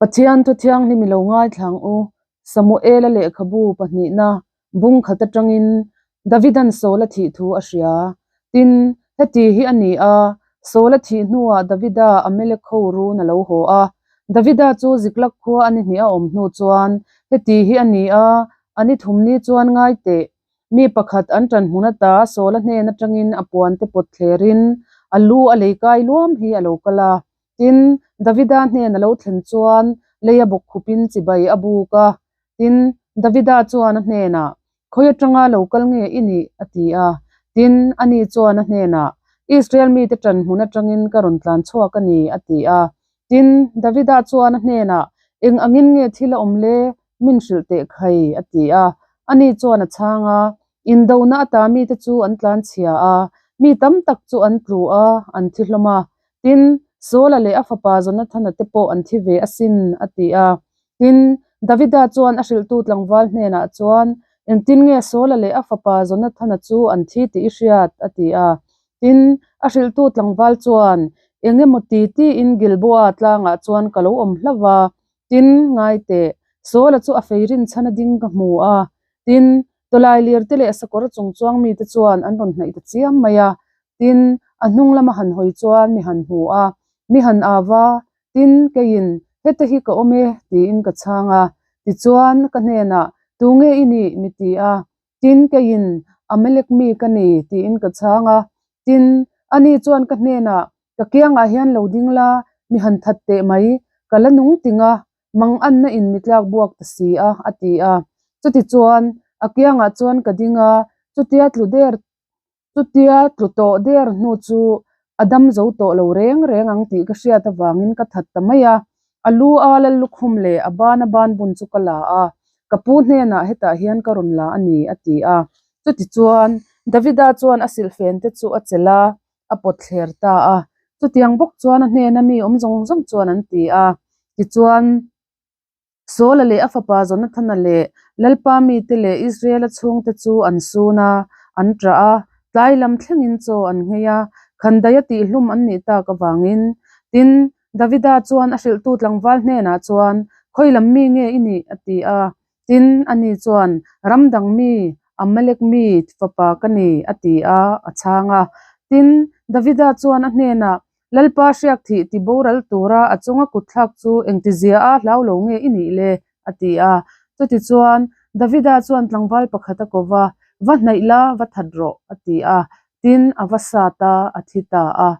Pathian Thu Thianghlim i lo ngaithla ang u, Samuela lehkhabu pahnihna bung khat atangin Davidan Saula thih thu a hria. Tin, heti hi a ni a, Saula thih hnuah Davida Amalek ho run a lo haw a. Davida chu Ziklag khua a ni hnih a awm hnu chuan heti hi a ni a, a ni thum ni chuan ngai teh. Mi pakhat an ṭan hmun ata Saula hnen atangin a puante pawt thlerin a lu a lei kai luam hi a lo kal a. Tin, Davida hnen a lo thlen chuan lei a bawk khupin chibai a buk a. Tin, Davida chuan a hnenah, Khawi atanga lo kal nge i nih? a ti a. Tin, ani chuan a hnenah, Israel mite ṭan hmun atangin ka rawn tlan chhuak a ni, a ti a. Tin, Davida chuan a hnenah, Eng angin nge thil a awm le? Min hrilh teh khai, a ti a. Ani chuan a chhang a, Indona ata mite chu an tlan chhia a, mi tam tak chu an tlu a, an thi hlawm a. Tin, Saula leh a fapa Jonathana te pawh an thi ve asin, a ti a. Tin, Davida chuan a hrilhtu tlangval hnenah chuan, Engtin nge Saula leh a fapa Jonathana chu an thi tih i hriat? a ti a. Tin, a hrilhtu tlangval chuan, Eng emaw ti tiin Gilboa tlangah chuan ka lo awm hlauh va. Tin, ngai teh, Saula chu a fei rinchhan a ding ka hmu a. Tin, tawlai lirte leh sakawr chung chuang mite chuan an rawn hnaih ta chiam mai a. Tin, a hnung lama han hawi chuan mi han hmu a, mi han au a, tin, keiin, Heta hi ka awm e, tiin ka chhang a. Tichuan, ka hnenah, Tunge i nih? mi ti a. Tin, keiin, Amalek mi ka ni, tiin ka chhang a. Tin, ani chuan ka hnenah, Ka kiangah hian lo ding la, mi han that teh mai, ka la nung ting a, mang anna in mi tlak buak ta si a, a ti a. Chutichuan, a kiangah chuan ka ding a, chutia tlu der Chutia tlu tawh der hnu chu a dam zo tawh lo reng reng ang tih ka hriat avangin ka that ta mai a. A lu a lal lukhum leh a bana ban bun chu ka la a, ka pu hnenah hetah hian ka rawn la a ni, a ti a. Chutichuan, Davida chuan a silhfen te chu a chelh a, a pawt thler ta a. Chutiang bawk chuan a hnena mi awm zawng zawng chuan an ti a. Tichuan. Saula leh a fapa Jonathana leh Lalpa mite leh Israela chhungte chu an sun a, an ṭah a, tlai lam thlengin chaw an nghei a, khandaia tihhlum an nih tak avangin. Tin, Davida chuan a hrilhtu tlangval hnenah chuan, Khawi lam mi nge i nih? a ti a. Tin, ani chuan, Ram dang mi, Amalek mi fapa ka ni, a ti a, a chhang a. Tin, Davida chuan a hnenah, Lalpa hriak thih ti boral tura a chunga kutthlak chu engtizia a hlau lo nge i nih le? a ti a. Chutichuan, Davida chuan tlangval pakhat a ko va, Va hnaih la, va that rawh, a ti a. Tin, a va sat a, a thi ta a.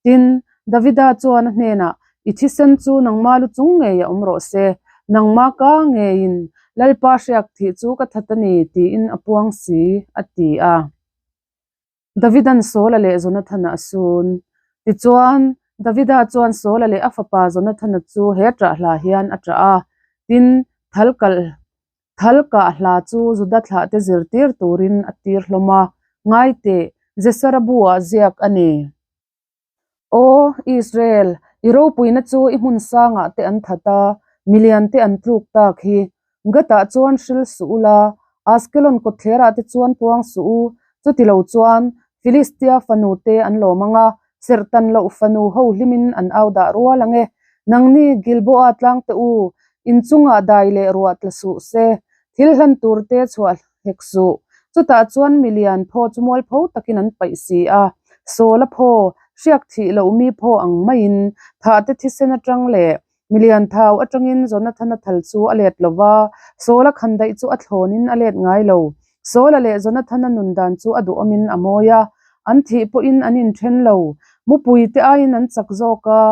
Tin, Davida chuan a hnenah, I thisen chu nangma lu chung ngei a awm rawh se, nangma ka ngeiin Lalpa hriak thih chu ka that a ni, tiin a puang si, a ti a. Davida'n Saula leh Jonathana a sun. Tichuan, Davida chuan Saula leh a fapa Jonathana chu he ṭah hla hian a ṭah a. Tin, thal kalh thal kah hla chu Juda thlahte zirtir turin a tir hlawm a. Ngai teh, Jesara bu-ah ziak a ni. Aw Israel, i ropuina chu i hmun sangah te an that a, milian te an tluk tak hi. Gatah chuan hril suh u la, Askelon kawtthlerah te chuan puang suh u, chuti lo chuan Filistia fanu te an lawm ang a, serhtan loh fanu ho hlimin an au dah rual ang e. Nangni Gilboa tlangte u, inchungah dai leh ruah tla suh se, thil hlan tur te chhuah hek suh. Chutah chuan milian phaw chu mualpho takin an paih si a, Sawla phaw, hriak thih loh mi phaw ang maiin thahte thisen atang leh milian thau atangin Jonathana thal chu a let lo va, Sawla khandaih chu a thlawnin a let ngai lo. Sawla leh Jonathana nun dan chu a duhawmin a mawi a, an thih pawhin an inthen lo. Mupui te aiin an chak zawk a,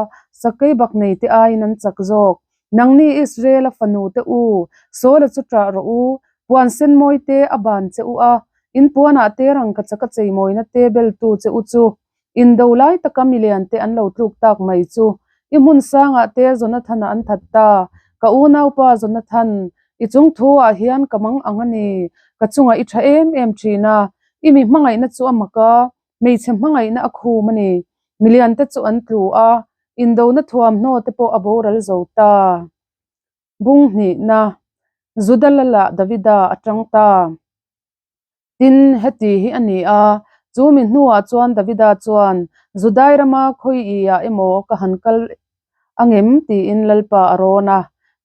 sakei bak nei te aiin an chak zawk. Nangni Israela fanu te u, Sawla chu ṭah rawh u, puan sen mawi te a ban che u a, in puanah te rangkachak a cheimawina te beltu che u chu, indo lai taka milian te an lo tluk tak mai chu, i hmun sangah te Jonathana an that ta, ka unaupa Jonathan, i chung thu ah hian ka mang ang a ni, ka chungah i ṭha em em ṭhin a, i mi hmangaihna chu a mak a, hmeichhe hmangaihna a khum a ni. Milian te chu an tlu a, indona thuamhnaw te pawh a boral zo ta. Bung hnihna, Juda lalah Davida a tang ta. Tin, heti hi a ni a, chu mi hnuah chuan Davida chuan, Judai rama khawi-ah emaw ka han kal angem? tiin Lalpa a rawn a.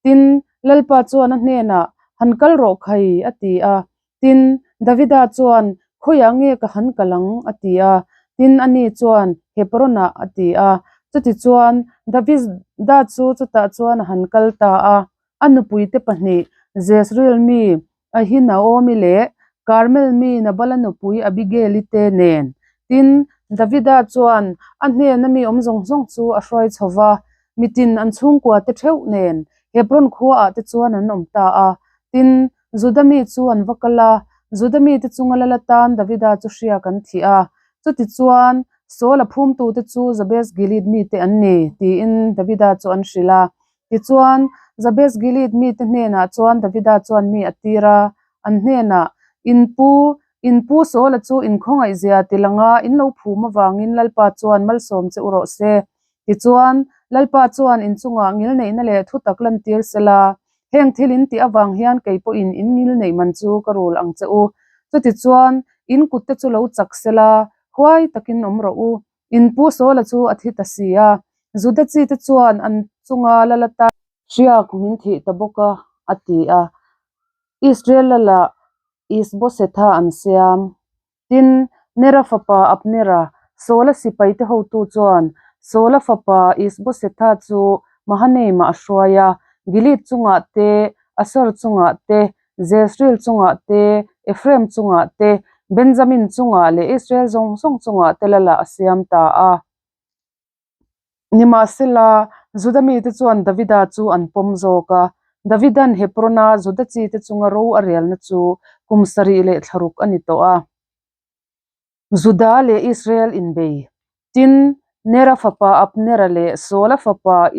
Tin, Lalpa chuan a hnenah, Han kal rawh khai, a ti a. Tin, Davida chuan, Khawiah nge ka han kal ang? a ti a. Tin, ani chuan, Hebron-ah, a ti a. Chutichuan, Davida chu chutah chuan a han kal ta a. A nupuite pahnih, Jezreel mi Ahinaomi leh Karmel mi Nabala nupui Abigail-i te nen. Tin, Davida chuan a hnena mi awm zawng zawng chu a hruai chho va, mitin an chhungkua te theuh nen Hebron khuaah te chuan an awm ta a. Tin, Juda mi chu an va kal a, Juda mite chunga lal atan Davida chu hriak an thih a. Chutichuan, Saul-a phumtute chu Jabes Gilead mite an ni, tiin Davida chu an hrilh a. Tichuan, Jabes Gilead mite hnenah chuan Davida chuan mi a tir a, an hnenah, In pu, in pu Saul-a chu in khawngaihzia ti langa in lo phum avangin Lalpa chuan malsawm che u rawh se. Tichuan, Lalpa chuan in chungah ngilneihna leh thutak lantir sela, heng thil in tih avang hian kei pawhin in ngilneih man chu ka rul ang che u. Chutichuan, in kutte chu lo chak sela, huai takin awm rawh u. In pu Saul-a chu a thi ta si a, Juda chi te chuan an chunga lal atan. Hriak min thih ta bawk a, a ti a. Israel lalah Isbosetha an siam. Tin, Nera fapa Abnera, Saul-a sipaite hotu chuan Saul-a fapa Isbosetha chu Mahanaim-ah a hruai a, Gilead chungah te, Asur chungah te, Jezreel chungah te, Ephraim chungah te, Benjamin chungah leh Israel zawng zawng chungah te lalah a siam ta a. Nimahsela, Juda mite chuan Davida chu an pawm zawk a. Davida'n Hebrona Juda chite chunga ro a relna chu kum sarih leh thlaruk a ni tawh a. Juda leh Israel inbei. Tin, Nera fapa Abnera leh Saula fapa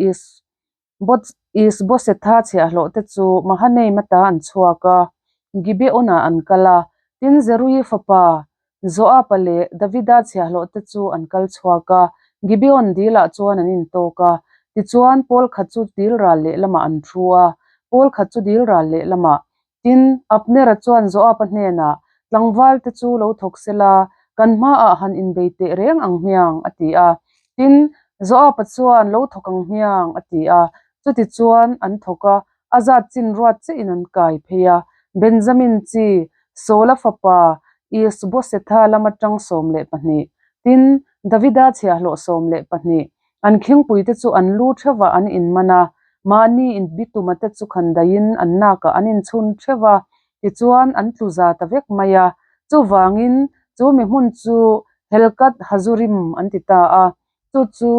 Isbosetha chhiahhlawh te chu Mahanaim ata an chhuak a, Gibeon-ah an kal a. Tin, Zeruiah fapa Joab-a leh Davida chhiahhlawh te chu an kal chhuak a, Gibeon dilah chuan an intawk a. Tichuan, pawl khat chu dil ral lehlamah an thu a, pawl khat chu dil ral lehlamah. Tin, Abnera chuan Joab-a hnenah, Tlangvalte chu lo thawk se la, kan hmaah han inbei teh reng ang hmiang, a ti a. Tin, Joab-a chuan, Lo thawk ang hmiang, a ti a. Chutichuan an thawk a, a zat chin ruat chiahin an kai phei a. Benjamin chi, Saula fapa Isbosetha lam atang 12, tin, Davida chhiahhlawh 12, An khingpuite chu an lu theuhah an inman a, mahni inbituma te chu khandaiin an nakah an inchhun theuh a, tichuan an tlu za ta vek mai a. Chuvangin chu mi hmun chu Helkat Hazurim an ti ta a, chu chu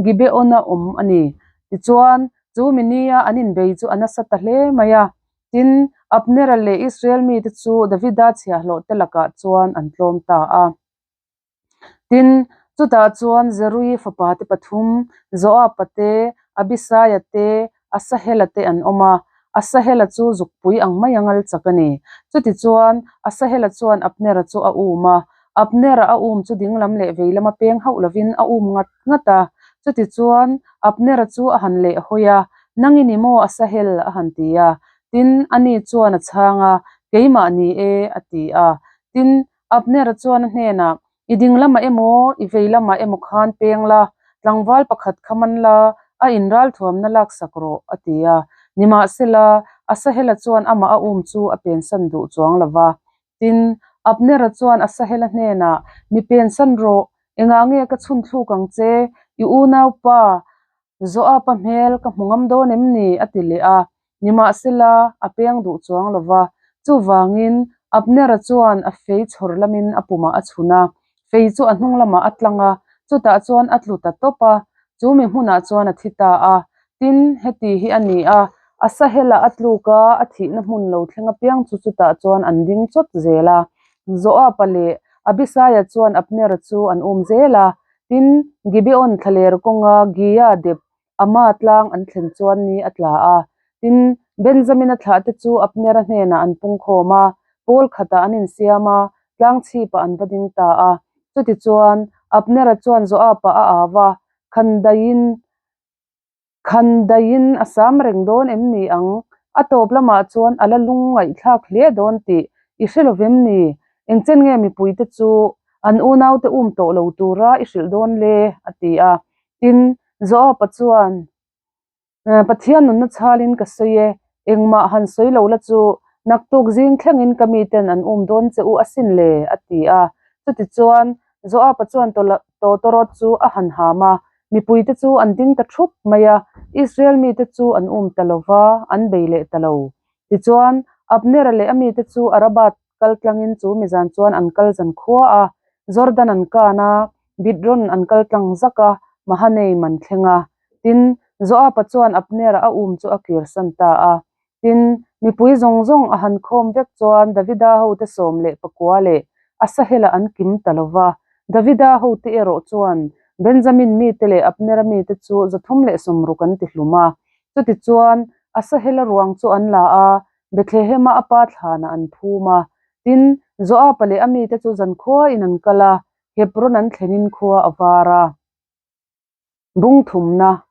Gibeon-a awm a ni. Tichuan chu mi nia an inbei chu a nasa ta hle mai a. Tin, Abnera leh Israel mite chu Davida chhiahhlawhte lakah chuan an tlawm ta a. Tin, chutah chuan Zeruiah fapate pathum, Joab-a te, Abisaia te, Asahela te an awm a. Asahela chu zukpui ang mai a ngal chak a ni. Chutichuan, Asahela chuan Abnera chu a um a. Abnera a um chu dinglam leh veilama peng hauh lovin a um ngat ngat a. Chutichuan, Abnera chu a han leh hawi a, Nang i ni maw Asahel? a han ti a. Tin, ani chuan a chhang a, Keimah ni e, a ti a. Tin, Abner-a chuan a hnenah, I ding lamah emaw, i vei lamah emaw khan peng la, tlangval pakhat kha man la, a inralthuamna laksak rawh, a ti a. Nimahsela, Asahela chuan amah a um chu a pensan duh chuang lo va. Tin, Abner-a chuan Asahela hnenah, Mi pensan rawh, engah nge ka chhun thluk ang che, i unaupa Joab-a hmel ka hmu ngam dawn em ni? a ti leh a. Nimahsela, a peng duh chuang lo va. Chuvangin, Abner-a chuan a fei chhawr lamin a pumah a chhun a, fei chu a hnung lamah a tlang a, chutah chuan a tlu ta tawp a, chu mi hmunah chuan a thi ta a. Tin, heti hi a ni a, Asahela a tluk a, a thihna hmun lo thleng apiang chu chutah chuan an ding chawt zel a. Joab-a leh Abisaia chuan Abner-a chu an um zel a, Tin, Gibeon thlaler kawnga Gia dep Ama tlang an thlen chuan ni a tla a. Tin, Benjamina thlahte chu Abnera hnenah an pungkhawm a, pawl khatah an insiam a, tlang chhipah an va ding ta a. Chutichuan, Abnera chuan Joab-ah a au a, Khandaiin Khandaiin a sam reng dawn em ni ang? A tawp lamah chuan a la lung ngaihthlak hle dawn tih i hre lo vem ni? Engchen nge mipuite chu an unaute um tawh lo tura i hrilh dawn le? a ti a. Tin, Joab-a chuan. Pathian nunna chhalin ka sawi e, engmah han sawi lo la chu naktuk zing thlengin ka miten an um dawn che u asin le, a ti a. Chutichuan, Joaba chuan tawtawrawt chu a han ham a, mipuite chu an ding ta thup mai a, Israel mite chu an um ta lo va, an bei leh ta lo. Tichuan, Abnera leh a mite chu Arabat kal tlangin chu mizan chuan an kal zan khua a, Jordan an kan a, Bidron an kal tlang zak a, Mahanaim an thleng a. Tin, Joaba chuan Abnera a um chu a kirsan ta a. Tin, mipui zawng zawng a han khawm vek chuan Davida hote 14 leh Asahela an kim ta lo va. Davida hote erawh chuan Benjamin mite leh Abnera mite chu 360 an ti hlum a. Chutichuan, Asahela ruang chu an la a, Bethlehema a pa thlanah an phum a. Tin, Joaba leh a mite chu zankhuain an kal a, Hebron an thlenin khua a var a. Bung thumna,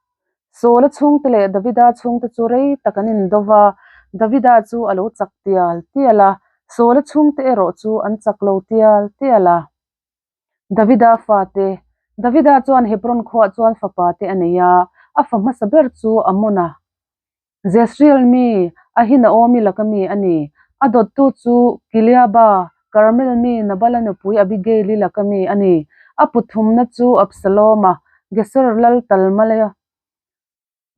Saula chhungte leh Davida chhungte chu rei tak an indo va, Davida chu a lo chak tial tial a, Saula chhungte erawh chu an chak lo tial tial a. Davida fate, Davida chuan Hebron khuah chuan fapa te a nei a, a fa hmasa ber chu Amona. Jezreel mi, Ahinaomi laka mi a ni. A dawttu chu Kileaba, Karmel mi Nabala nupui Abigaili laka mi a ni. A puthumna chu Absaloma, Gesur lal Talmaia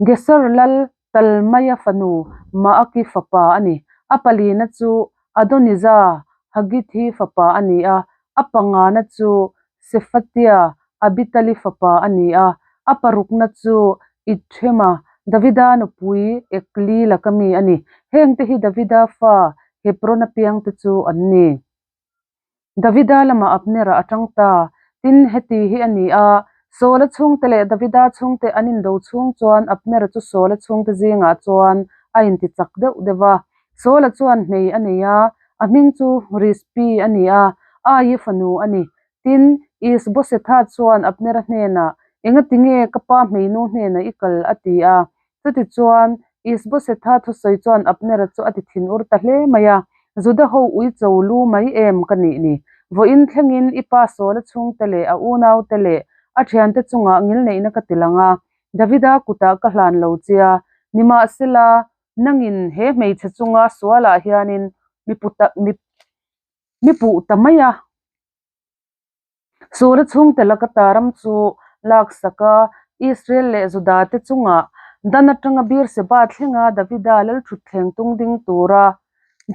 Gesur lal Talmaia fanu Maaki fapa a ni. A palina chu Adonija, Hagithi fapa a ni a, a pangana chu Sefatia, Abitali fapa a ni a, a parukna chu Ithema, Davida nupui Ekli laka mi a ni. Hengte hi Davida fa Hebrona piangte chu an ni. Davida lamah Abnera a tang ta. Tin, heti hi a ni a, Saula chhungte leh Davida chhungte an indo chhung chuan Abnera chu Saula chhungte zingah chuan a inti chak deuh deuh va. Saula chuan hmei a nei a, a hming chu Rizpi a ni a, Ai fanu a ni. Tin, Isbosetha chuan Abnera hnenah, Engati nge ka pa hmeinu hnenah i kal? a ti a. Chutichuan, Isbosetha thusawi chuan Abnera chu a ti thinur ta hle mai a, Juda ho uicho lu mai em ka nih ni? Vawiin thlengin i pa Saula chhungte leh a unaute leh a thiante chungah ngilneihna ka ti lang a, Davida kutah ka hlan lo che a, nimahsela, nangin he hmeichhe chunga sualah hianin mi mi puh ta mai a. Sura chhungte laka ta ram chu laksak a, Israel leh Juda te chungah Dan atanga Beer-seba thlenga Davida lalthutthleng tung ding tura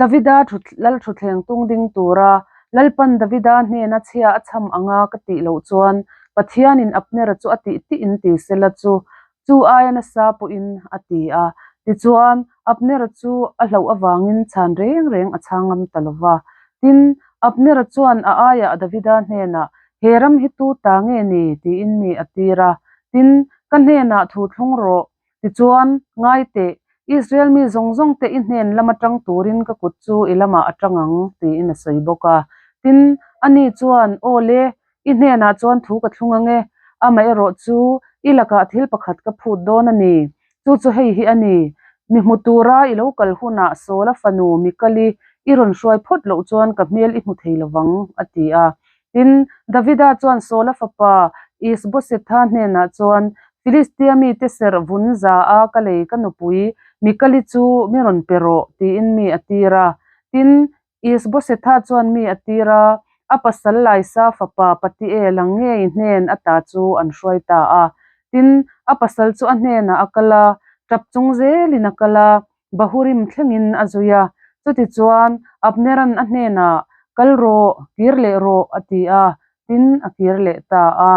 Davida lalthutthleng tung ding tura Lalpan Davida hnena chhia a chham anga ka tih loh chuan Pathianin Abnera chu a tih tih in ti sela chu Chu aia nasa pawhin a ti a. Tichuan, Abnera chu a hlauh avangin chhan reng reng a chhang ngam ta lo va. Tin, Abnera chuan a aiah Davida hnenah, He ram hi tu ta nge ni? tiin mi a tir a. Tin, ka hnenah thu thlung rawh. Tichuan, ngai teh, Israel mi zawng zawng te i hnen lam atang turin ka kut chu i lamah a tang ang, tiin a sawi bawk a. Tin, ani chuan, Aw le, I hnenah chuan thu ka thlung ang e, amaherawh chu i lakah thil pakhat ka phut dawn a ni. Chu chu hei hi a ni, Mi hmu tura i lo kal hunah Saula fanu Mikali i rawn hruai phawt loh chuan ka hmel i hmu thei lovang, a ti a. Tin, Davida chuan Saula fapa Isbosetha hnenah chuan, Filistia mite serh vun za a ka lei ka nupui Mikali chu mi rawn pe rawh, tiin mi a tir a. Tin, Isbosetha chuan mi a tir a, a pasal Laisa fapa Patiela ngei hnen ata chu an hruai ta a. Tin, a pasal chu a hnenah a kal a, tap chung zelin a kal a, Bahurim thlengin a zui a. Chutichuan, Abneran a hnenah, Kal rawh, kir leh rawh, a ti a, tin, a kir leh ta a.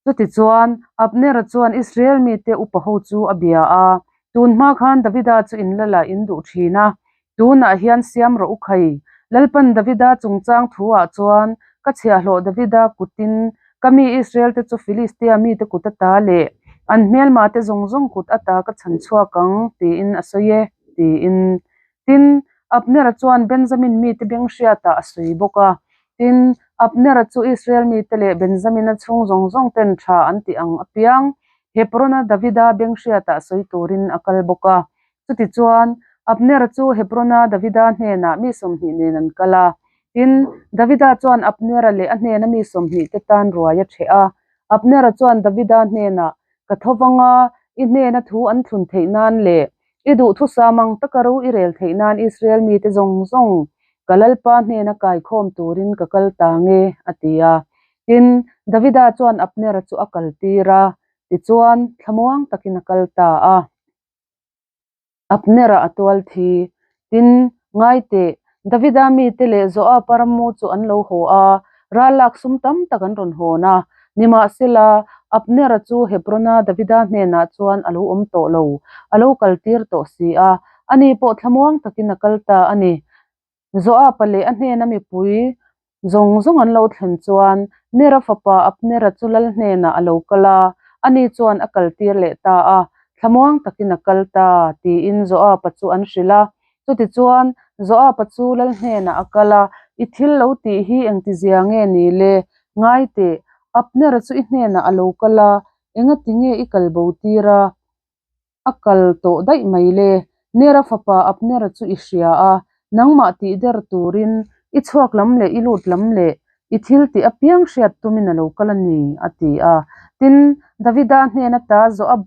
Chutichuan, Abnera chuan Israel mite upa ho chu a bia a, Tun hma khan Davida chu in lala in duh thin a, tunah hian siam rawh u khai. Lalpan Davida chungchang thuah chuan ka chhiahhlawh Davida kutin ka mi Israel te chu Filistia mite kut ata leh an hmelma te zawng zawng kut ata ka chhan chhuak ang, tiin a sawi e, tiin. Tin, Abnera chuan Benjamin mite beng hriatah a sawi bawk a. Tin, Abnera chu Israel mite leh Benjamina chhung zawng zawng ten tha an tih ang apiang, Hebrona Davida beng hriatah sawi turin a kal bawk a. Chutichuan, Abnera chu Hebrona Davida hnenah mi 20 nen an kal a. Tin, Davida chuan Abnera leh a hnena mi 20 te tan ruai a ṭheh a. Abnera chuan Davida hnenah, Ka tho vang a, I hnena thu an thlun theih nan leh i duhthusam ang taka ro i rel theih nan Israel mite zawng zawng ka Lalpa hnena kaikhawm turin ka kal ta nge, a ti a. Tin, Davida chuan Abnera chu a kaltir a, tichuan thlamuang takin a kal ta a. Abnera a tual thi. Tin, ngai teh, Davida mite leh Joaba rammu chu an lo haw a, ral lak sum tam tak an rawn hawn a. Nimahsela, Abnera chu Hebrona Davida hnenah chuan a lo awm tawh lo, a lo kaltir tawh si a, ani pawh thlamuang takin a kal ta a ni. Joaba leh a hnena mipui zawng zawng an lo thlen chuan Nera fapa Abnera chu lal hnenah a lo kal a, ani chuan a kaltir leh ta a, thlamuang takin a kal ta, tiin Joaba chu an hrilh a. Chutichuan, Joaba chu lal hnenah a kal a, I thil lo tih hi engtizia nge ni le? Ngai teh, Abnera chu i hnenah a lo kal a, engati nge i kal bo tir a? A kal tawh daih mai le. Nera fapa Abnera chu i hria a, nangmah tih der turin i chhuak lam leh i lut lam leh i thil tih apiang hriat tumin a lo kal a ni, a ti a. Tin, Davida hnen ata Joab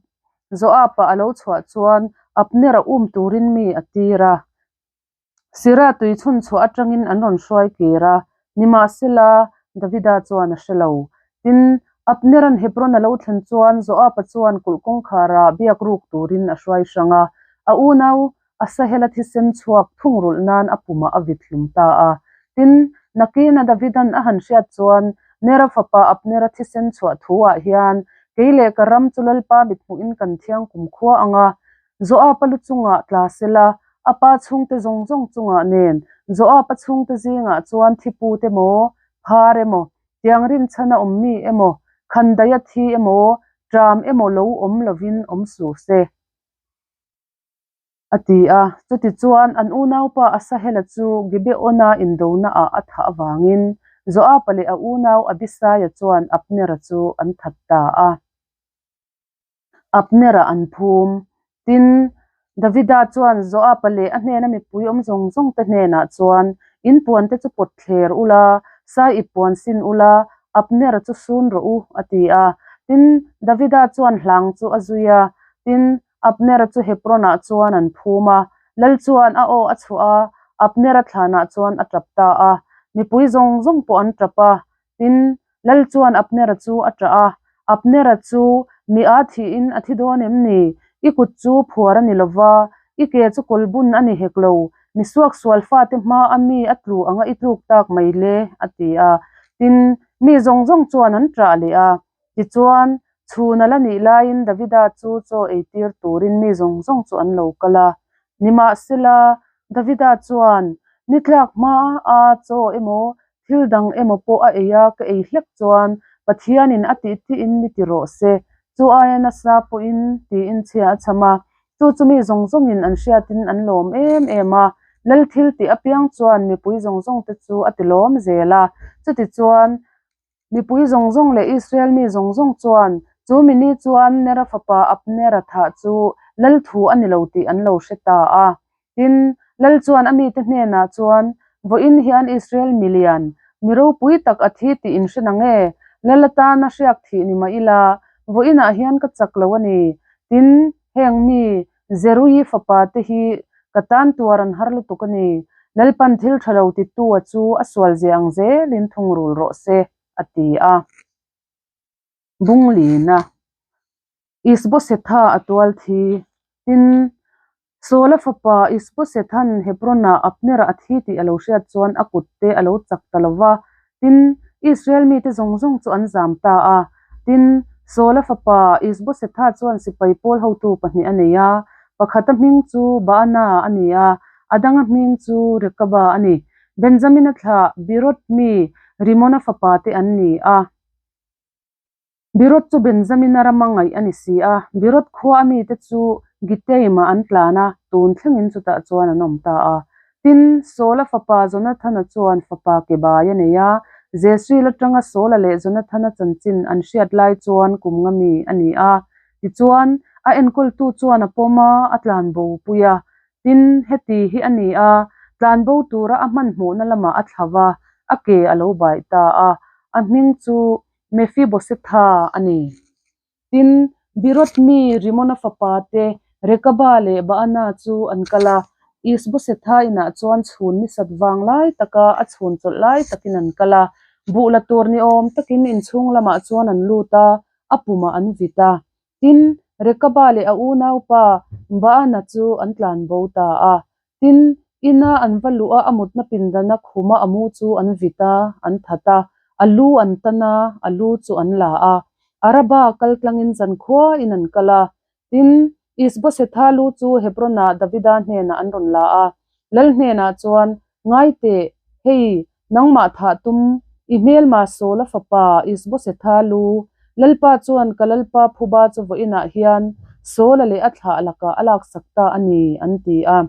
Joab-a a lo chhuah chuan Abnera um turin mi a tir a. Sira tui chhun chhuah atangin an rawn hruai kir a, nimahsela Davida chuan a hre lo. Tin, Abnera'n Hebron a lo thlen chuan Joab-a chuan kulh kawngkhara biak ruk turin a hruai hrang a, a unau Asahela thisen chhuak thungrulh nan a pumah a vit hlum ta a. Tin, nakina Davida'n a han hriat chuan Nera fapa Abnera thisen chhuah thu-ah hian kei leh ka ram chu Lalpa mithmuhin kan thiang kumkhua ang a, Joab-a lu chungah tla sela, A pa chhungte zawng zawng chungah nen Joab-a chhungte zingah chuan thiput emaw, phar emaw, tiang rinchhan a awm mi emaw, khandaih a thi emaw, ṭam emaw lo awm lovin awm suh se, a ti a. Chutichuan, an unaupa Asahela chu Gibeona indonaah a thah avangin Joab-a leh a unau Abisaia chuan Abnera chu an that ta a. Abner-a an phum. Tin, Davida chuan Joab-a leh a hnena mipui awm zawng zawng te hnenah chuan, In puante chu pawt thler ula, sai ip puan sin ula, Abner-a chu sun rawh u, a ti a. Tin, Davida chuan hlang chu a zui a. Tin, Abner-a chu Hebron-ah chuan an phum a. Lal chuan a aw a chhuah a, Abner-a thlanah chuan a tap ta a. Mipui zawng zawng pawh an tap a. Tin, Lal chuan Abnera chu a ṭah a, Abnera chu mi a thihin a thi dawn em ni? I kut chu phuar a ni lo va, i ke chu kawlbun a ni hek lo, mi suaksual fate hma a mi a tlu anga i tluk tak mai le, a ti a. Tin, mi zawng zawng chuan an ṭah leh a. Tichuan, chhun a la nih laiin Davida chu chaw eitir turin mi zawng zawng chu an lo kal a. Nimahsela, Davida chuan, Ni tlak hma a chaw emaw, thil dang emaw pawh a ei a, ka ei hlek chuan Pathianin a tih tihin mi ti rawh se, chu aia nasa pawhin tiin chhia a chham a. Chu chu mi zawng zawngin an hriatin an lawm em em a, Lal thil tih apiang chuan mipui zawng zawngte chu a ti lawm zel a. Chutichuan, Mipui zawng zawng leh Israel mi zawng zawng chuan chu mi ni chuan Nera fapa Abnera thah chu lal thu a ni lo tih an lo hre ta a. Tin, lal chuan a mite hnenah chuan, Vawiin hian Israel mi lian, mi ropui tak a thi tih in hre nang e, lal atana hriak thih ni mah ila, vawiinah hian ka chak lo a ni. Tin, heng mi Zeruii fapa te hi ka tan tuar an har lutuk a ni. Lalpan thil tha lo titua chu a sual zia ang zelin thungrul rawh se, a ti a. Bunglina Isbosetha a tual thi. Tin, Saula fapa Isbosethan Hebron-ah Abner-a a thi tih a lo hriat chuan a kut te a lo chak ta lo va. Tin, Israel mite zawng zawng chu an zam ta a. Tin, Saula fapa Isbosetha chuan sipai pawl hotu pahnih a nei a, pakhata hming chu Baana a ni a, a danga hming chu Rekaba a ni. Benjamina thlah Beeroth mi Rimona fapa te an ni a. Beeroth chu Benjamina rama ngaih a ni si a, Beeroth khua a mite chu Gitteim-ah an tlan a, tun thlengin chutah chuan an awm ta a. Tin, Saula fapa Jonathana chuan fapa kebai a nei a, Jesreel atanga Saula leh Jonathana chanchin an hriat lai chuan kum nga mi a ni a. Tichuan, a enkawltu chuan a pawm a, a tlanbo pui a. Tin, heti hi a ni a, tlanbo tura a hmanhmawhna lamah a thla va, a ke a lo baih ta a, a hming chu Mephibosetha a ni. Tin, Beeroth mi Rimona fapate Rekaba leh Baana chu an kal a, Isbosetha inah chuan chhun ni sat vang lai taka a chhun chawlh lai takin an kal a. Buh la tur ni awm takin inchhung lamah chuan an lut a, a pumah an vit a. Tin, Rekaba leh a unaupa Baana chu an tlan bo ta a. Tin, ina an va luh a, a mutna pindana khuma a mu chu an vit a, an that a, a lu an tan a, a lu chu an la a. Araba kal tlangin zankhuain an kal a. Tin, Isbosetha lu chu Hebron-ah Davida hnenah an rawn la a. Lal hnenah chuan, Ngai teh, hei, nangmah thah tum, i hmelma Saula fapa Isbosetha lu, Lalpa chuan ka Lalpa phuba chu vawiinah hian Saula leh a thlah lakah a laksak ta a ni, an ti a.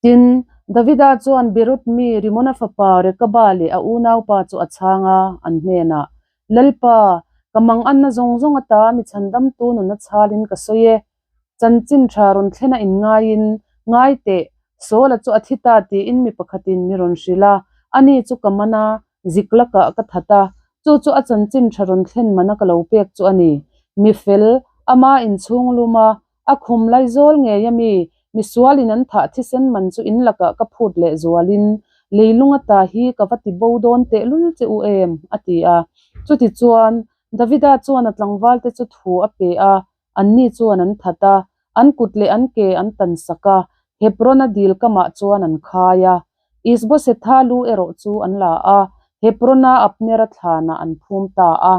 Tin, Davida chuan Beeroth mi Rimona fapa Rekaba leh a unaupa chu a chhang a, an hnenah, Lalpa, ka manganna zawng zawng ata mi chhandamtu nuna chhalin ka sawi e. Chanchin tha rawn thlen a inngaiin, Ngai teh, Saula chu a thi ta tiin mi pakhatin mi rawn hrilh a, ani chu ka man a, Ziklakah ka that a, chu chu a chanchin tha rawn thlen mana ka lo pek chu a ni. Mi fel, ama inchhung lum a, A khum laizawl ngei a mi, misualin an thah thisen man chu in lakah ka phut leh zualin leilung ata hi ka va ti bo dawn tehlul che u em? a ti a. Chutichuan, Davida chuan a tlangvalte chu thu a pe a, anni chuan an that a, an kut leh an ke an tan sak a, Hebron-a dil kamah chuan an khai a. Isbosetha lu erawh chu an la a, Hebron-a Abnera thlanah an phum ta a.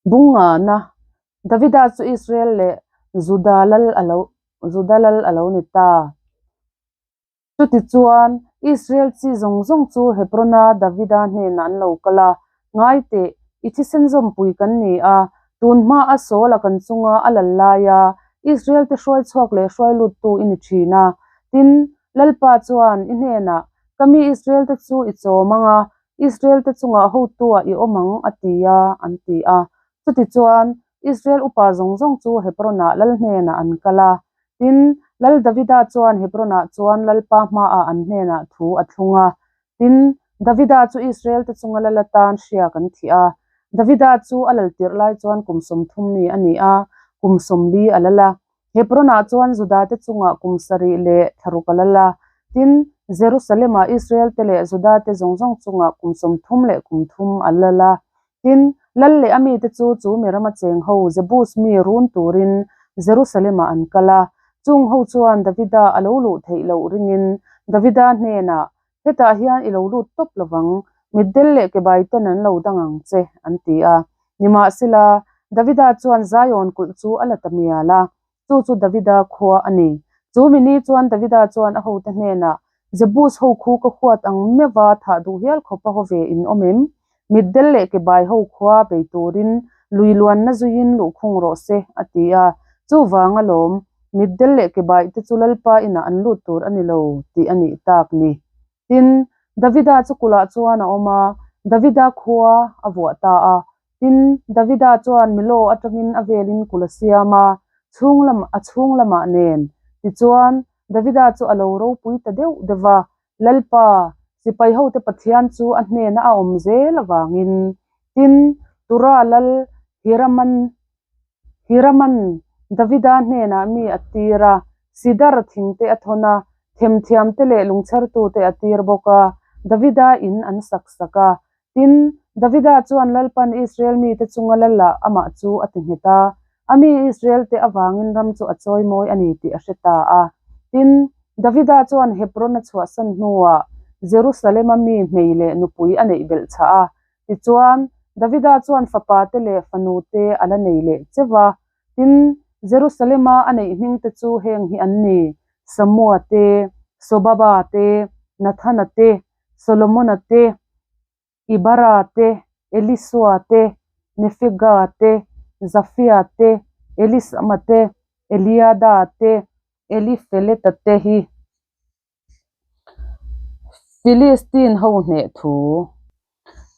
Bungana, Davida chu Israel leh Juda lal a lo Juda lal a lo ni ta. Chutichuan, Israel chi zawng zawng chu Hebrona Davida hnenah an lo kal a, Ngai teh, i thisen zawmpui kan ni a, tun hmaa Saula kan chunga a lal laia Israel-te hruai chhuak leh hruai luttu i ni thin a. Tin, Lalpa chuan i hnenah, Ka mi Israel-te chu i chawm ang a, Israel-te chungah hotu-ah i awm ang, a ti a, an ti a. Chutichuan, Israel upa zawng zawng chu Hebron-ah lal hnenah an kal a. Tin, Lal Davida chuan Hebron-ah chuan Lalpa hmaah an hnenah thu a thlung a. Tin, Davida chu Israel-te chunga lal atan hriak an thih a. Davida chu a lal tirh lai chuan kum 30 mi a ni a, kum 40 a lal a. Hebron-ah chuan Juda-te chungah kum sarih leh thlaruk a lal a. Tin, Jerusalem-ah Israel-te leh Juda-te zawng zawng chungah kum 30 leh kum thum a lal a. Tin, lal leh a mite chu chu mi rama cheng ho Jebus mi run turin Jerusalem-ah an kal a. Chung ho chuan Davida a lo luh theih loh ringin Davida hnenah, Hetah hian i lo lut tawp lovang, mitdel leh kebai ten an lo dang ang che, an ti a. Nimahsela, Davida chuan Zion kulh chu a la ta mial a, chu chu Davida khua a ni. Chu mi ni chuan Davida chuan a hote hnenah, Jebus ho khu ka huat ang meuha thah duh hial khawp a haw ve in awm em? Mitdel leh kebai ho khua bei turin lui luanna zuiin luhkhung rawh se, a ti a. Chuvang alawm, mitdel leh kebaih te chu Lalpa inah an lut tur a ni lo tih a nih tak ni. Tin, Davida chu kulhah chuan a awm a, Davida khua a vuah ta a. Tin, Davida chuan Milo atangin a velin kulh a siam a, chhung lam a chhung lamah nen. Tichuan, Davida chu a lo ropui ta deuh deuh va, Lalpa, sipai hote Pathian chu a hnena a awm zel avangin. Tin, Tura lal Hiraman Hiraman Davida hnenah mi a tir a, Sidar thingte a thawn a, themthiamte leh lungchhertute a tir bawk a, Davida in an sak sak a. Tin, Davida chuan Lalpan Israel mite chunga Lala amah chu a ti nghet a, a mi Israelte avangin ram chu a chawimawi a ni tih a hre ta a. Tin, Davida chuan Hebron a chhuahsan hnuah Jerusalema mi hmei leh nupui a neih belh chhah a, Tichuan, Davida chuan fapate leh fanute a la nei leh cheu va. Tin, Jerusalema a neih hmingte chu heng hi an ni, Samua te, Sobaba te, Nathana te, Solomona te, Ibara te, Elisua te, Nefega te, Zafia te, Elisama te, Eliada te, Elifeleta te hi. Filistin ho hneh thu.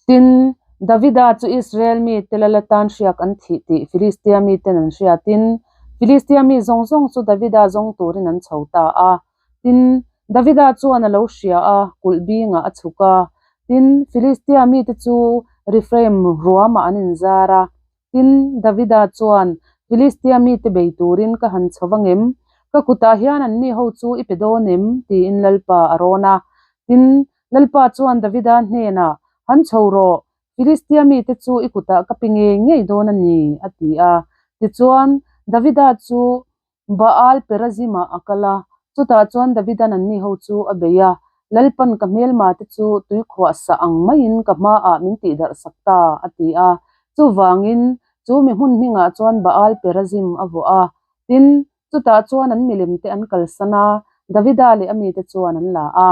Tin, Davida chu Israel mite lal atan hriak an thih tih Filistia miten an hriatin, Filistia mi zawng zawng chu Davida zawng turin an chho ta a. Tin, Davida chuan a lo hria a, kulh bingah a chhuk a. Tin, Filistia mite chu Refraim ruamah an inzar a. Tin, Davida chuan, Filistia mite bei turin ka han chho vang em? Ka kutah hian anni ho chu i pe dawn em? tiin Lalpa a rawn a. Tin, Lalpa chuan Davida hnenah, Han chho rawh, Filistia mite chu i kutah ka pe ngei ngei dawn a ni, a ti a. Tichuan, Davida chu Baal Perazimah a kal a, chutah chuan Davidan anni ho chu a bei a, Lalpan ka hmelma te chu tuikhuah sah ang maiin ka hmaah min tihdarh sak ta, a ti a. Chuvangin, chu mi hmun hmingah chuan Baal Perazim a vuah a. Tin, chutah chuan an milem te an kalsan a, Davida leh a mite chuan an la a.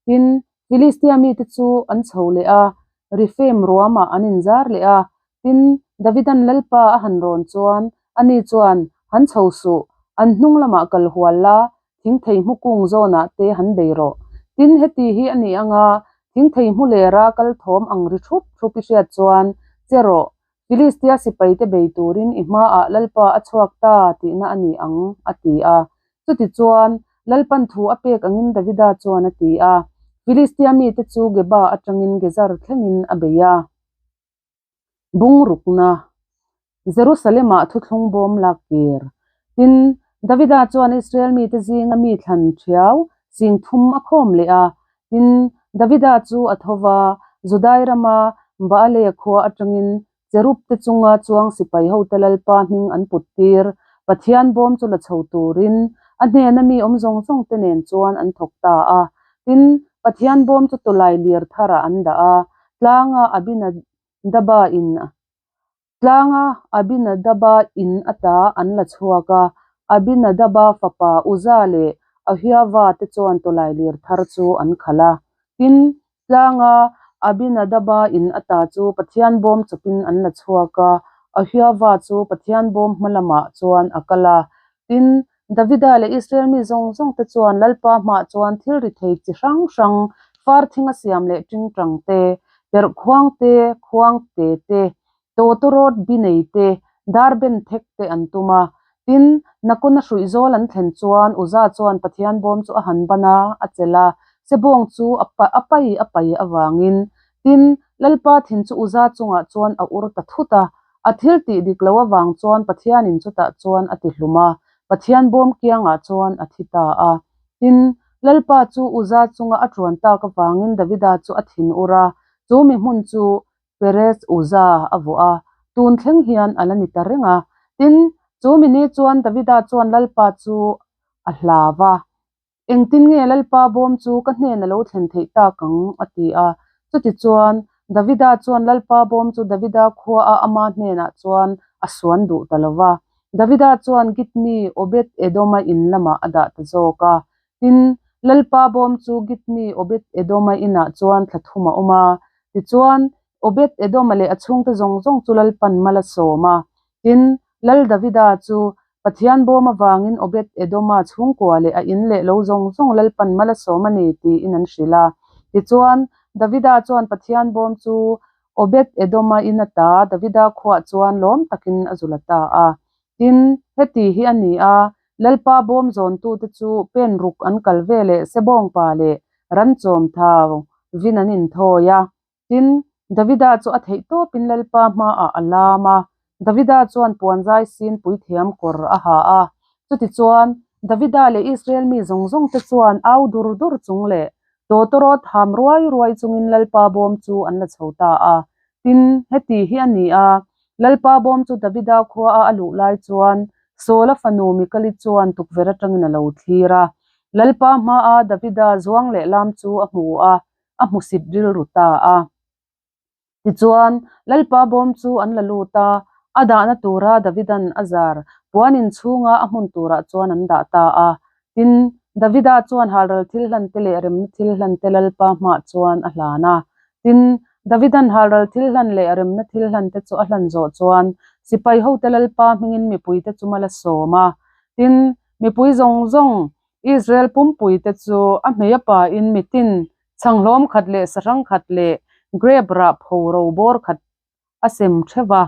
Tin, Filistia mite chu an chho leh a, Rephaim ruamah an inzar leh a. Tin, Davidan Lalpa a han rawn chuan, ani chuan, Han chho suh, an hnung lamah kal hual la, thingthei hmu kung zawnah te han bei rawh. Tin, heti hi a ni anga, thingthei hmu lera kal thawm ang ri thup thup i hriat chuan, Che rawh, Filistia sipaite bei turin i hmaah Lalpa a chhuak ta tihna a ni ang, a ti a. Chutichuan, Lalpan thu a pek angin Davida chuan a ti a, Filistia mite chu Geba atangin Gezer thlengin a bei a. Bungrukna, Jerusalem-ah thuthlung bawm lak kir. Tin, Davida chuan Israel mite zinga mi thlan thiau singthum a khawm leh a. Tin, Davida chu a tho va, Judai rama Baale khua atangin Cherub te chunga chuang sipai hote Lalpa hming an put tir. Pathian bawm chu la chho turin a hnena mi awm zawng zawng te nen chuan an thawk ta a. Tin, Pathian bawm chu tawlai lir tharah an dah a, tlanga Abinadaba in Tlanga Abinadaba in ata an la chhuak a, Abinadaba fapa Uza leh Ahiava te chuan tawlai lir thar chu an khalh a. Tin, tlanga Abinadaba in ata chu Pathian bawm chawpin an la chhuak a, Ahiava chu Pathian bawm hma lamah chuan a kal a. Tin, Davida leh Israel mi zawng zawng te chuan Lalpa hmaah chuan thil ri thei chi hrang hrang, far thinga siam leh tingtang te, perh khuang te, khuang te te, tawtawrawt bi nei te, dar ben thek te an tum a. Tin, Nakona hruih zawl an thlen chuan Uza chuan Pathian bawm chu a han ban a, a chelh a, sebawng chu a a pai a pai avangin. Tin, Lalpa thin chu Uza chungah chuan a ur ta thut a, A thil tih dik lo avang chuan Pathianin chutah chuan a ti hlum a, Pathian bawm kiangah chuan a thi ta a. Tin, Lalpa chu Uza chunga a ṭuan tak avangin Davida chu a thin ur a, chu mi hmun chu Perez Uza a vuah a, tun thleng hian a la ni ta reng a. Tin, chu mi ni chuan Davida chuan Lalpa chu a hlau a, Engtin nge Lalpa bawm chu ka hnen a lo thlen theih tak ang? a ti a. Chutichuan, Davida chuan Lalpa bawm chu Davida khuaa ama hnenah chuan a suan duh ta lo va. Davida chuan Gitmi Obed-Edoma in lamah a dah ta zawk a. Tin, Lalpa bawm chu Gitmi Obed-Edoma inah chuan thla thum a awm a. Tichuan, Obed-Edoma leh a chhungte zawng zawng chu Lalpan mal a sawm a. Tin, Lal Davida chu Pathian bawm avangin Obed-Edoma chhungkua leh a in leh lo zawng zawng Lalpan mal a sawm a ni tiin an hrilh a. Tichuan, Davida chuan Pathian bawm chu Obed-Edoma in ata Davida khuah chuan lawm takin a zul a ta a. Tin, heti hi a ni a, Lalpa bawm zawntute chu pen ruk an kal ve leh sebawngpa leh ranchawm thau vin an inthawi a. Tin, Davida chu a theih tawpin Lalpa hmaah a lam a, Davida chuan puanzai sin puithiam kawr a ha a. Chutichuan, Davida leh Israel mi zawng zawngte chuan au dur dur chung leh tawtawrawt ham ruai ruai chungin Lalpa bawm chu an la chho ta a. Tin, heti hi a ni a, Lalpa bawm chu Davida khuaa a luh lai chuan Saula fanu Mikali chuan tukverh atangin a lo thlir a. Lalpa hmaa Davida zuang leh lam chu a hmu a, a hmusit rilru ta a. Tichuan, Lalpa bawm chu an la lut a, a dahna tura Davidan a zar puan in chhunga a hmun turah chuan an dah ta a. Tin, Davida chuan halral thil hlan te leh remna thil hlan te Lalpa hmah chuan a hlan a. Tin, Davidan halral thil hlan leh remna thil hlan te chu a hlan zawh chuan sipai hote Lalpa hmingin mipuite chu mal a sawm a. Tin, mipui zawng zawng Israel pumpuite chu a hmei a pain mitin chhanghlawm khat leh sahrang khat leh grep rah pho ro bawr khat a sem theuh a.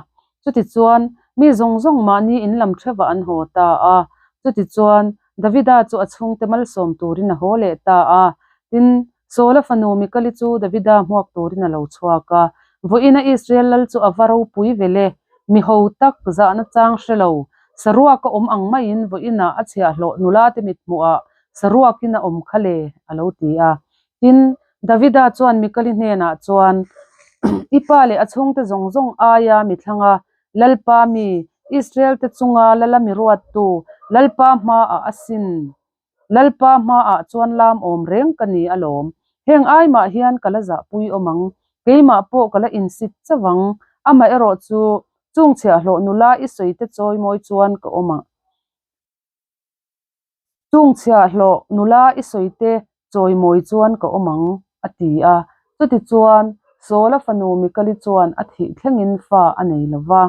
Chutichuan, mi zawng zawng mahni in lam theuhah an haw ta a. Chutichuan, Davida chu a chhungte malsawm turin a haw leh ta a. Tin, Saula fanu Mikali chu Davida hmuak turin a lo chhuak a. Vawiina Israel lal chu a va ropui vel e. Mi ho tak zahna chang hre lo, saruaka awm ang maiin vawiinah a chhiahhlawh nulate mithmuhah saruakin a awm kha le, a lo ti a. Tin, Davida chuan Mikali hnenah chuan, I pa leh a chhungte zawng zawng aia mi thlanga Lalpa mi, Israel-te chunga lala mi ruattu Lalpa hmaah a sin. Lalpa hmaah chuan lam awm reng ka ni alawm. Heng ai mah hian ka la zahpui awm ang, keimah pawh ka la insit chauh ang. Amaherawh chu, chung chhiahhlawh nula i sawite chawimawi chuan ka awm ang. Chung chhiahhlawh nula i sawite chawimawi chuan ka awm ang, a ti a. Chutichuan, Saula fanu Mikali chuan a thih thlengin fa a nei lo va.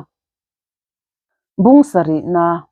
Bung sarihna,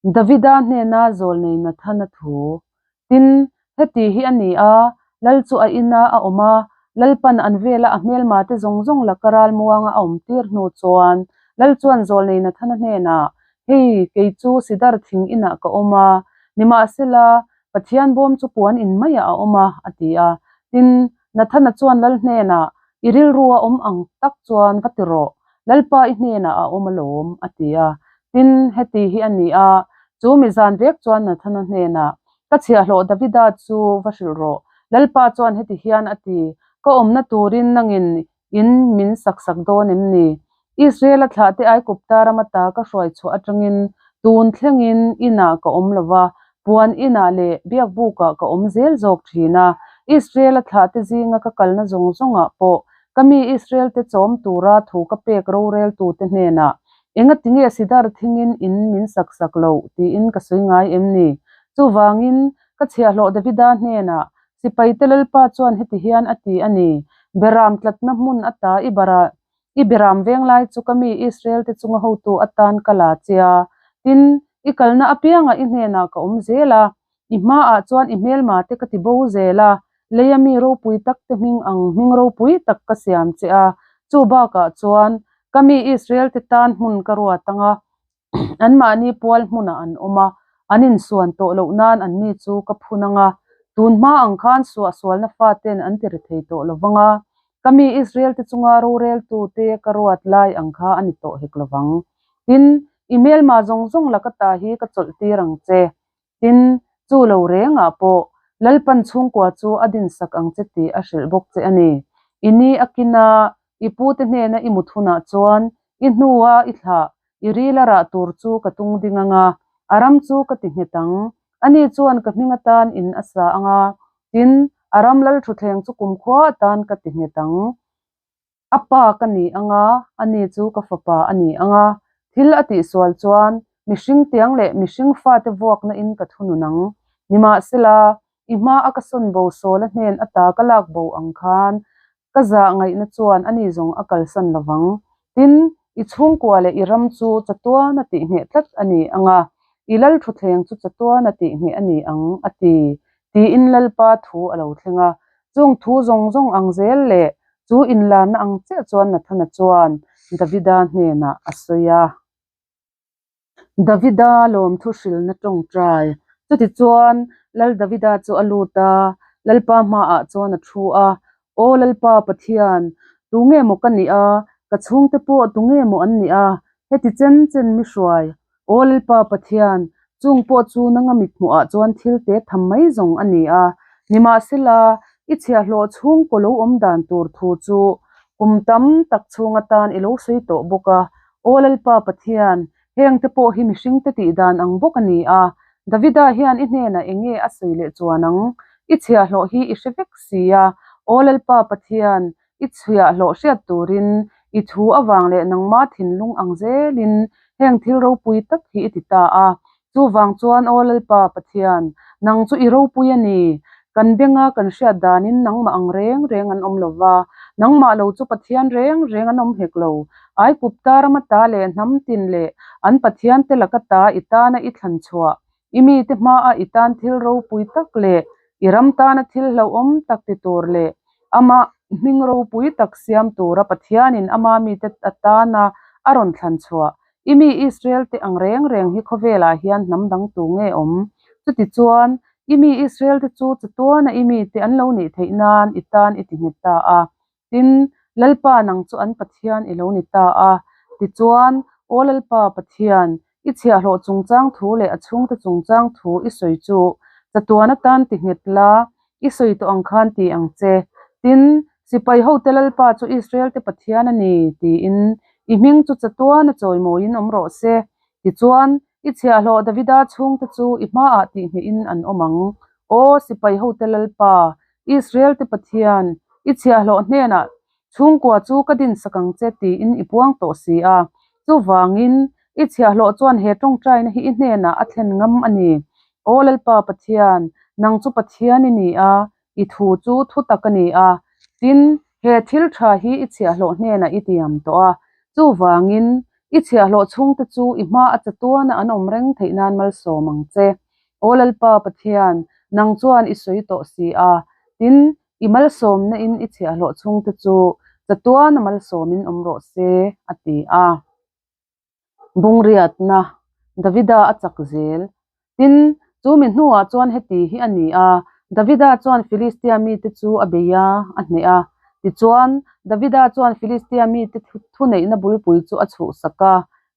Davida hnena zawlnei Nathana thu. Tin, heti hi a ni a, Lal chu a ina a awm a, Lalpan an vela a hmelmate zawng zawng laka ralmuanga a awm tir hnu chuan, Lal chuan zawlnei Nathana hnenah, Hei, kei chu Sidar thing inah ka awm a, nimahsela, Pathian bawm chu puan in maiah a awm a, a ti a. Tin, Nathana chuan Lal hnenah, I rilru a awm ang tak chuan va ti rawh, Lalpa i hnenah a awm alawm, a ti a. Tin, heti hi a ni a, chu mi zan vek chuan Nathana hnenah, Ka chhiahhlawh Davida chu va hrilh rawh. Lalpa chuan heti hian a ti, Ka awmna turin nangin in min sak sak dawn em ni? Israel-a thlahte Aigupta rama ta ka hruai chhuah atangin tun thlengin inah ka awm lo va, puan inah leh biakbukah ka awm zel zawk thin a. Israel-a thlahte zinga ka kalna zawng zawngah pawh ka mi Israel-te chawm tura thu ka pek roreltute hnenah, Engatinge Sidar thingin in min sak sak loh? tiin ka sawi ngai em ni? Chuvangin, ka chhiahhlawh Davida hnenah, Sipaite Lalpa chuan heti hian a ti a ni, Beram tlatna hmun ata i bara I beram veng lai chu ka mi Israel-te chunga hotu atan ka la che a, tin, i kalna apiangah i hnenah ka awm zel a, i hmaah chuan i hmelmate ka ti bo zel a, leia mi ropui takte hming ang hming ropui tak ka siam che a, chu bakah chuan ka mi Israel-te tan hmun ka ruat ang a, Anmahni pual hmunah an awm a, an insuan tawh loh nan anni chu ka phun ang a, tun hma ang khan suahsualna faten an ti ri thei tawh lo vang a, ka mi Israel-te chunga roreltute ka ruat lai ang kha a ni tawh hek lo vang. Tin, i hmelma zawng zawng laka ta hi ka chawlh tir ang che. Tin, chu lo rengah pawh Lalpan chhungkua chu a dinsak ang che tih a hrilh bawk che a ni. I ni a kin a, i pute hnena i mut hunah chuan i hnua i thlah, i ril a rah tur chu ka tung ding ang a, a ram chu ka ti nghet ang. Ani chuan ka hming atan in a sa ang a, tin, a ram lalthuthleng chu kumkhua atan ka ti nghet ang. A pa ka ni ang a, ani chu ka fapa a ni ang a. Thil a tihsual chuan mihring tiang leh mihring fate vuakna in ka thunun ang. Nimahsela, i hma a ka sawn bo Sawla hnen ata ka lak bo ang khan ka zah ngaihna chuan ani zawng a kalsan lo vang. Tin, i chhungkua leh i ram chu chatuan a tihngheh tlat a ni ang a, i lal thuthleng chu chatuan a tihngheh a ni ang, a ti, tiin Lalpa thu a lo thleng a. Chung thu zawng zawng ang zel leh Chu inlarna ang chiah chuan Nathana chuan Davida hnenah a sawi a. Davida lawmthu hrilhna tawngtai. Chutichuan Lal Davida chu a lut a, Lalpa hmaah chuan a thu a, Aw Lalpa Pathian, tunge maw ka nih a, ka chhungte pawh tunge maw an nih a, heti chen chen mi hruai. Aw Lalpa Pathian, chung pawh chu nanga mithmuhah chuan thil te tham mai zawng a ni a. Nimahsela, i chhiahhlawh chhungkaw lo awm dan tur thu chu kum tam tak chhung atan i lo sawi tawh bawk a. Aw Lalpa Pathian, hengte pawh hi mihringte tih dan ang bawk a ni a. Davida hian i hnenah eng nge a sawi leh chuan ang? I chhiahhlawh hi i hre vek si a. Aw Lalpa Pathian, I chhiahhlawh hriat turin i thu avang leh nangma thinlung ang zelin heng thil ropui tak hi i ti ta a. Chuvang chuan Aw Lalpa Pathian, nang chu i ropui a ni. Kan benga kan hriat danin nangmah ang reng reng an awm lo va, nangmah lo chu Pathian reng reng an awm hek lo. Aigupta rama ta leh hnam tin leh an Pathiante laka ta i tana i thlan chhuah I mite hmaa i tan thil ropui tak leh i ram tana thil hlauhawm tak ti tur leh ama hming ropui tak siam tura Pathianin ama mite atana a rawn thlan chhuah. I mi Israel-te ang reng reng hi khawvelah hian hnam dang tu nge awm? Chutichuan, i mi Israel-te chu chatuana i mite an lo nih theih nan i tan i ti nghet ta a. Tin, Lalpa nang chu an Pathian i lo ni ta a. Tichuan, Aw Lalpa Pathian, i chhiahhlawh chungchang thu leh a chhungte chungchang thu i sawi chu chatuan atan ti nghet la, i sawi tawh ang khan ti ang che. Tin, sipai hote Lalpa chu Israel-te Pathian a ni, tiin i hming chu chatuana chawimawiin awm rawh se. Tichuan, i chhiahhlawh Davida chhungte chu i hmaah tihnghehin an awm ang. Aw sipai hote Lalpa, Israel-te Pathian, i chhiahhlawh hnenah Chhungkua chu ka dinsak ang che tiin i puang tawh si a. Chuvangin, i chhiahhlawh chuan he tawngtaina hi i hnenah a thlen ngam a ni. Aw Lalpa Pathian, nang chu Pathian i ni a, i thu chu thu tak a ni a. Tin, he thil tha hi i chhiahhlawh hnenah i tiam tawh a. Chuvangin, i chhiahhlawh chhungte chu i hma a chatuana an awm reng theih nan malsawm ang che. Aw Lalpa Pathian, nang chuan i sawi tawh si a. Tin, I malsawmna in i chhiahhlawh chhungte chu chatuana malsawmin awm rawh se, a ti a. Bungriatna, Davida a chak zel. Tin, chu mi hnuah chuan heti hi a ni a, Davida chuan Filistia mite chu a bei a, a hneh a. Tichuan, Davida chuan Filistia mite thuneihna bulpui chu a chhuhsak a.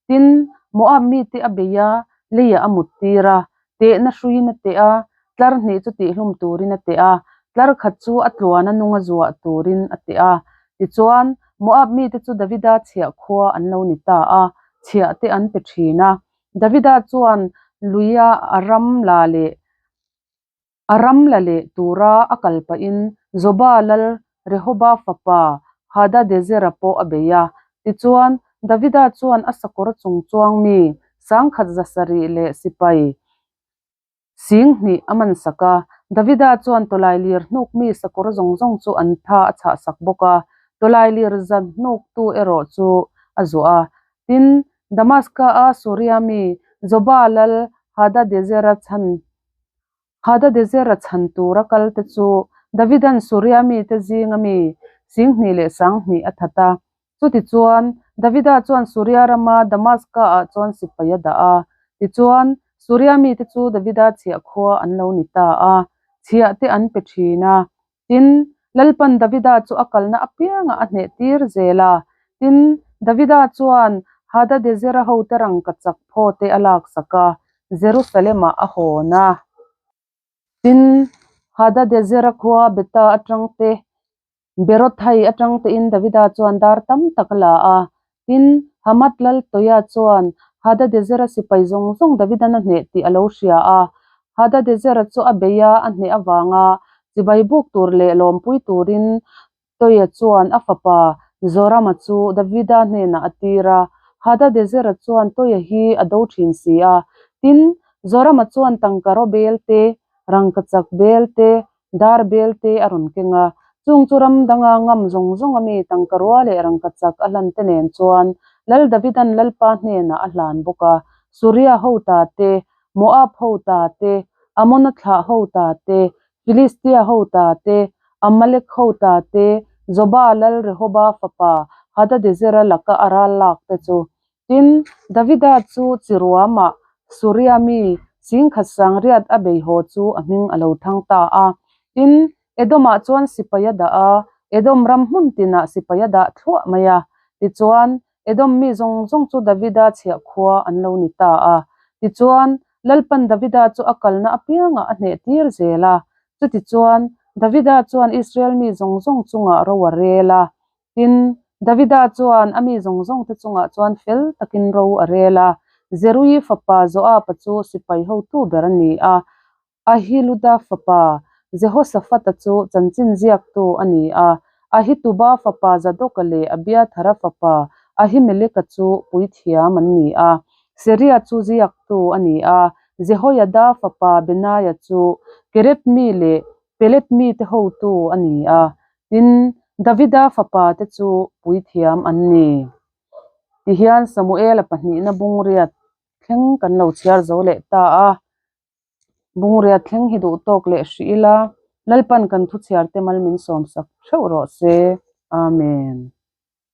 Tin, Moab mite a bei a, leiah a muttir a, Tehna hruiin a teh a, tlar hnih chu tihlum turin a teh a, tlar khat chu a tluana nunga zuah turin a teh a. Tichuan, Moab mite chu Davida chhiah khua an lo ni ta a, chhiah te an pe thin a. Davida chuan luia a ram la leh a ram la leh tura a kal pahin Zoba lal Rehoba fapa Hadadezera pawh a bei a. Tichuan, Davida chuan a sakawr chung chuang mi sangkhat zasarih leh sipai singhnih a mansak a. Davida chuan tawlailir hnuk mi sakawr zawng zawng chu an tha a chhahsak bawk a, tawlailir za hnuktu erawh chu a zuah a. Tin, Damaska-a Suria mi Zoba lal Hadadezera chhan Hadadezera chhan tura kalte chu Davidan Suria mite zinga mi singhnih leh sanghnih a that a. Chutichuan, Davida chuan Suria rama Damaska-ah chuan sipai a dah a. Tichuan, Suria mite chu Davida chhiah khua an lo ni ta a, chhiah te an pe thin a. Tin, Lalpan Davida chu a kalna apiangah a hneh tir zel a. Tin, Davida chuan Hadadezera hote rangkachak phaw te a laksak a, Jerusalem-ah a hawn a. Tin, Hadadezera khua Beta atang te, Berothai atang tein Davida chuan dar tam tak a la a. Tin, Hamath lal Toia chuan Hadadezera sipai zawng zawng Davidan a hneh tih a lo hria a. Hadadezera chu a bei a, a hneh avanga chibai buk tur leh lawmpui turin Toia chuan a fapa Zorama chu Davida hnenah a tir a. Hadadezera chuan Toia hi a do thin si a. Tin, Zorama chuan tangka raw bel te, rangkachak bel te, Dar bel te a rawn keng a, chung chu ram danga ngam zawng zawng a mi tangka rua leh rangkachak a hlan te nen chuan Lal Davidan Lalpa hnenah a hlan bawk a, Suria ho ta te, Moab ho ta te, Amona thlah ho ta te, Filistia ho ta te, Amalek ho ta te, Zoba lal Rehoba fapa Hadadezera laka a ral lak te chu. Tin, Davida chu Chiruamah Suria mi singkhat sangriat a bei haw chu a hming a lo thang ta a. Tin, Edomah chuan sipai a dah a, Edom ram hmun tinah sipai a dah thluah mai a. Tichuan, Edom mi zawng zawng chu Davida chhiah khua an lo ni ta a. Tichuan, Lalpan Davida chu a kalna apiangah a hneh tir zel a. Chutichuan, Davida chuan Israel mi zawng zawng chungah ro a rel a. Tin, Davida chuan a mi zawng zawngte chungah chuan fel takin ro a rel a. Zeruii fapa Joaba chu sipai hotu ber a ni a, Ahiluda fapa Jehoshafata chu chanchin ziaktu a ni a, Ahituba fapa Zadoka leh Abiathara fapa Ahimeleka chu puithiam an ni a, Seria chu ziaktu a ni a, Jehoiada fapa Benaia chu Keret mi leh Pelet mite hotu a ni a. Tin, Davida fapa te chu puithiam an ni. Tihian Samuela pahnihna bungriat thleng kan lo chhiar zo leh ta a. Bungriat thleng hi duh tawk leh hrih ila, Lalpan kan thu chhiar te mal min sawmsak theuh rawh se. Amen.